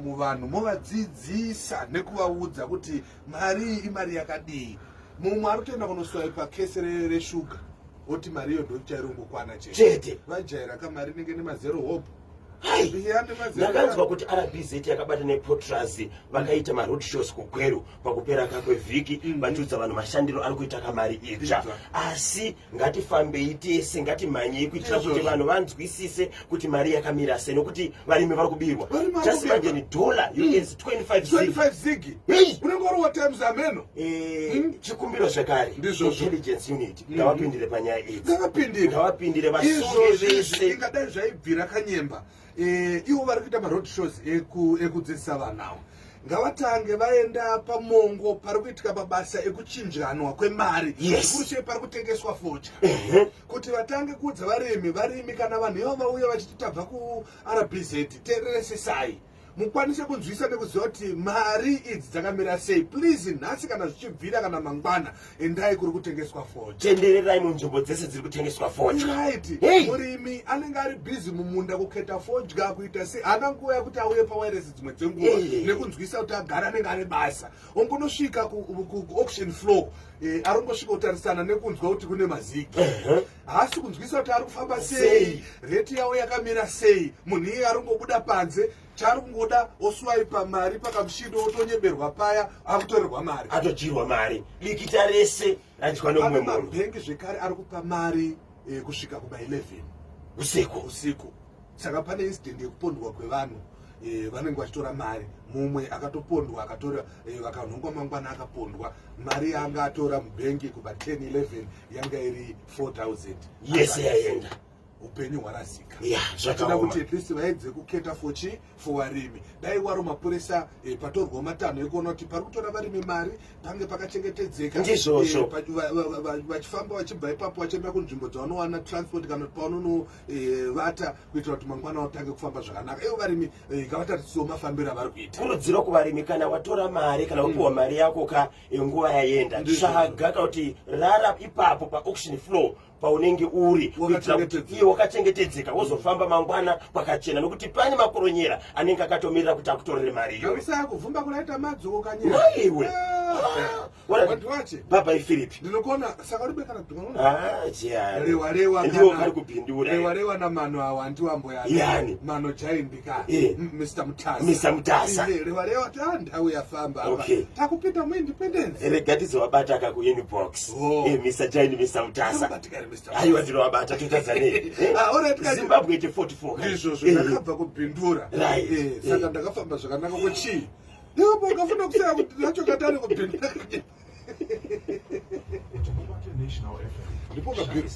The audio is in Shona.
muvanhu movadzidzisa nekuvaudza kuti mari iyi imari yakadii. Mumwe ari kutoenda kunoswaipa kese reshuga oti mari iyo ndochairongokwana chete. Chete. Vajaira kamari inenge nemazero hope. Ndakanzwa kuti RBZ yakabata nePotraz vakaita maroad shows kuGweru pakupera kakwevhiki vachiudza vanhu mashandiro ari kuita kamari itsva. Asi ngatifambei tese, ngatimhanyei kuitira kuti vanhu vanzwisise kuti mari yakamira sei, nokuti varimi vari kubirwa. Just imagine dollar US 25 zig. Unenge uri times ameno. Chikumbiro zvekare, intelligence unit ngavapindire panyaya idzi. Ngavapindire, ngavapindire, vasunge vese. Ingadai zvaibvira kanyemba. Ivo vari kuita maroad shows ekudzidzisa vanhu ava, ngavatange vaenda pamongo pari kuitika mabasa ekuchinjanwa kwemari, zvikuru sei pari kutengeswa fodya, kuti vatange kuudza varimi. Varimi kana vanhu ivo vauya vachiti tabva kuRBZ, teereresesai mukwanise kunzwisa nekuziva kuti mari idzi dzakamira sei. Please, nhasi kana zvichibvira, kana mangwana, endai kuri kutengeswa fodya. Tendererai munzvimbo dzese dziri kutengeswa fodya. Right. Murimi anenge ari busy mumunda kuketa fodya, kuita sei, haana nguva yekuti auye pawairesi dzimwe dzenguva nekunzwisa kuti agara, anenge ane basa. Ongonosvika kuauction floor, arongosvika kutarisana nekunzwa kuti kune mazigi, haasi kunzwisa kuti ari kufamba sei, rate yavo yakamira sei. Munhu iye aringobuda panze, chaari kungoda oswaipa mari pakamushindo, otonyeberwa paya, akutorerwa mari. Atodyirwa mari, dikita rese radyiwa nemumwe munhu. Mabhengi zvekare ari kupa mari kusvika kuma11 usiku. Usiku. Saka pane incident yekupondwa kwevanhu vanenge vachitora mari. Mumwe akatopondwa, akatora, vakanhongwa mangwana akapondwa. Mari yaanga atora mubhengi kuba 10 11 yanga iri 4000. Yese yaenda. Upenyu hwarasika. Zvakaoma. Tinoda kuti at least vaedze kuketa for chi for varimi. Dai waro mapurisa patorwa matanho ekuona kuti pari kutora varimi mari pange pakachengetedzeka. Ndizvozvo. Vachifamba vachibva ipapo vachienda kunzvimbo dzavanowana transport kana kuti pavanonovata, kuitira kuti mangwana vatange kufamba zvakanaka. Ivo varimi ngavatarisiwo mafambiro avari kuita. Kurudziro kuvarimi, kana watora mari, kana wapiwa mari yako ka nguva yaenda, tsvaga kana kuti rara ipapo paauction floor paunenge uri, kuitira kuti iye wakachengetedzeka, wozofamba mangwana kwakachena, nokuti pane makoronyera anenge akatomirira kuti akutorere mari iyoyo. Usaya kuvhumba kunaita madzoko kanyera. Naiwe. Vanhu vache. Baba iPhilip. Ndinokuona saka uri bekana dhonona. Ah, jiya. Rewa rewa. Ndiwo kari kupindura. Rewa rewa na mano awa ndiwambo yani. Yani. Mano jaindika. Mr Mutasa. Mr Mutasa. Rewa rewa ta ndau yafamba apa. Takupinda mu independence. Rega tizovabata ka ku inbox. Oh. Mr Jaini, Mr Mutasa. Unobatika here, Mr. Aiwa, ndinovabata, totadza nei? Ah, alright, kani. Zimbabwe ite 44 kani. Ndizvozvo, ndakabva kubhindura. Saka ndakafamba zvakanaka kuchii. Ndipo ukafuna kusaya kuti nacho katare kubhindura. National FM. Ndipo kabhira.